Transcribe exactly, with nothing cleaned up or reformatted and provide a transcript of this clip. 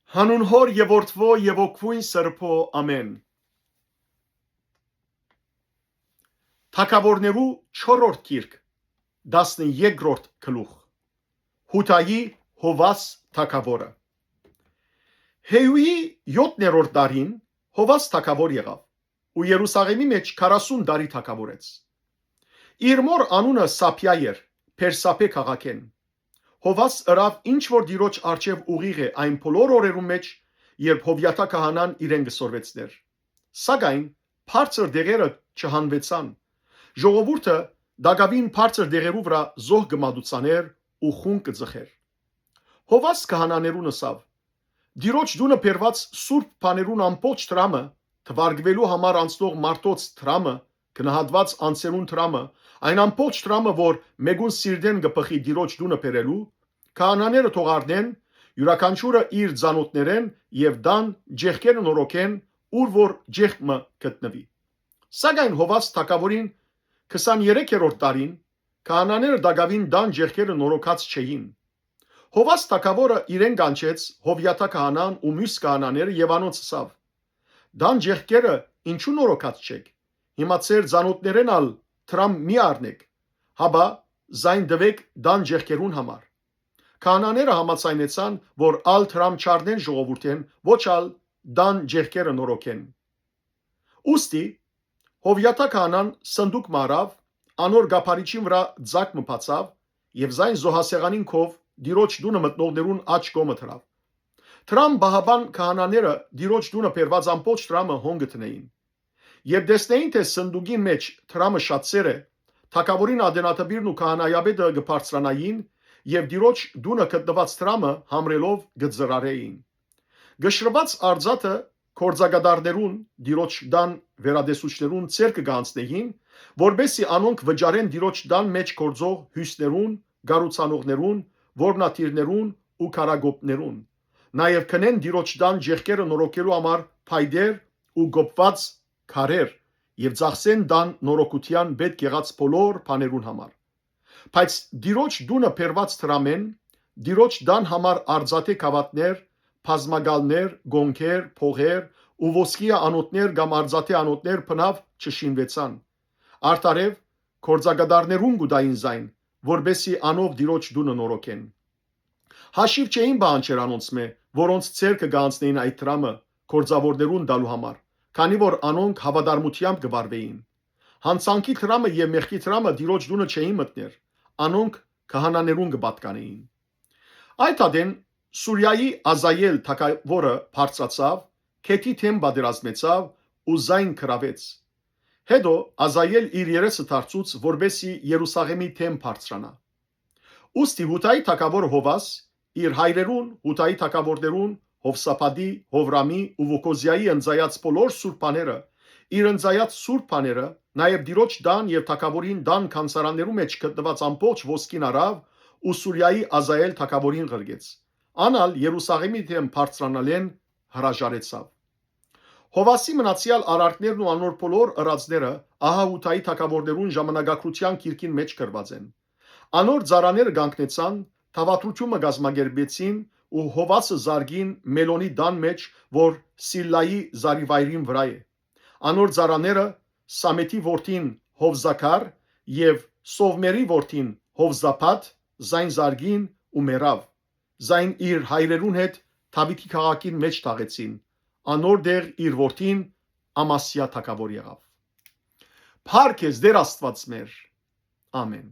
Հանուն Հօր եւ Որդւոյ եւ Հոգւոյն Սրբոյ, ամէն։ Թագաւորներու չորրորդ գիրք, տասներկրորդ գլուխ։ Յուդայի Յովաս թագաւորը։ Հեուի յոթներորդ տարին Յովաս թագաւոր եղաւ ու Երուսաղէմի մէջ քառասուն տարի թագաւորեց։ Իր մօր անունը Սափիա էր, Փերսափէ քաղաքէն։ Յովաս ըրաւ ինչ որ Տիրոջ առջեւ ուղիղ է այն բոլոր օրերուն մէջ, երբ Յովիադա քահանան իրեն կը սորվեցնէր։ Սակայն բարձր դեղերը չհանուեցան։ Ժողովուրդը տակաւին բարձր դեղերու վրայ զոհ կը մատուցանէր ու խունկ կը ձգէր։ Յովաս քահանաներուն ըսաւ. «Տիրոջ տունը բերուած սուրբ բաներուն ամբողջ դրամը, թուարկուելու համար անցնող մարդոց դրամը, գնահատուած անձերուն դրամը, այն ամբողջ դրամը, որ մէկուն սիրտէն կը բխի Տիրոջ տունը բերելու, քահանաները թող առնեն, իւրաքանչիւրը իր ծանօթներէն, եւ տան ճեղքերը նորոգեն, ուր որ ճեղք մը գտնուի»։ Սակայն Յովաս թագաւորին քսաներեքերորդ տարին քահանաները տակաւին տան ճեղքերը նորոգած չէին։ Յովաս թագաւորը իրեն կանչեց Յովիադա քահանան ու միւս քահանաները եւ անոնց ըսաւ. «Տան ճեղքերը ինչու նորոգած չէք։ Հիմա ձեր ծանօթներէն ալ դրամ մի առնէք, հապա զայն տուէք տան ճեղքերուն համար»։ Քահանաները համաձայնեցան, որ ալ դրամ չառնեն ժողովուրդէն, ոչ ալ տան ճեղքերը նորոգեն։ Ուստի Յովիադա քահանան սնդուկ մը առաւ, անոր կափարիչին վրայ ձագ մը բացաւ եւ զայն զոհասեղանին քով Տիրոջ տունը մտնողներուն աջ կողմը դրաւ։ Դրամ պահապան քահանաները Տիրոջ տունը բերուած ամբողջ դրամը հոն կը դնէին։ Երբ տեսնէին, թէ սնդուկին մէջ դրամը շատցեր է, թագաւորին ատենադպիրն ու քահանայապետը կը բարձրանային եւ Տիրոջ տունը գտնուած դրամը համրելով կը ծրարէին։ Կշռուած արծաթը գործակատարներուն, Տիրոջ տան վերատեսուչներուն ձեռքը կ'անցնէին, որպէս զի անոնք վճարեն Տիրոջ տան մէջ գործող հիւսներուն, կառուցանողներուն, որմնատիրներուն ու քարակոպներուն։ Նաեւ գնեն Տիրոջ տան ճեղքերը նորոգելու համար փայտեր ու կոփուած քարեր եւ ծախսեն տան նորոգութեան պէտք եղած բոլոր բաներուն համար։ Բայց Տիրոջ տունը բերուած դրամէն, Տիրոջ տան համար արծաթէ գաւաթներ, բազմակալներ, կոնքեր, փողեր ու ոսկիա անոթներ կամ արծաթէ անոթներ բնաւ չշինուեցան։ Արդարեւ, գործակատարներուն կու տային զայն, որպէս զի անով Տիրոջ տունը նորոգեն։ Հաշիւ չէին պահանջեր անոնցմէ, որոնց ձեռքը կ'անցնէին այդ դրամը գործաւորներուն տալու համար, քանի որ անոնք հաւատարմութեամբ կը վարուէին։ Յանցանքի դրամը եւ մեղքի դրամը Տիրոջ տունը չէին մտներ, անոնք քահանաներուն կը պատկանէին։ Այդ ատեն Սուրիայի Ազայել թագաւորը բարձրացաւ, գետի դէմ պատերազմեցաւ ու զայն գրաւեց։ Հետո Ազայել իր երեսը դարձուց, որպէս զի Երուսաղէմի դէմ բարձրանայ։ Ուստի Յուդայի թագաւոր Յովաս իր հայրերուն, Յուդայի թագաւորներուն, Յովսափատի, Յովրամի ու Ովոզիայի ընծայած բոլոր սուրբ բաները, իր ընծայած սուրբ բաները, նաեւ Տիրոջ տան եւ թագաւորին տան գանձարաններու մէջ գտնուած ամբողջ ոսկին առաւ ու Սուրիայի Ազայել թագաւորին ղրկեց։ Ան ալ Երուսաղէմի դէմ բարձրանալէն հրաժարեցաւ։ Յովասի մնացեալ արարքներն ու անոր բոլոր ըրածները ահա Յուդայի թագաւորներուն ժամանակագրութեան գիրքին մէջ գրուած են։ Անոր ծառաները կանգնեցան, դաւադրութիւն մը կազմակերպեցին ու Յովասը զարկին Մելոնի տան մէջ, որ Սիլլայի զարիվայրին վրայ է։ Անոր ծառաները Սամեթի որդին Յովզաքար եւ Սովմերի որդին Յովզափատ զայն զարկին ու մեռաւ։ Զայն իր հայրերուն հետ Դաւիթի քաղաքին մէջ թաղեցին։ Անոր դեղ իր որդին Ամասիա թագաւոր եղաւ։ Փառք ես, Տէր Աստուած մեր։ Ամէն։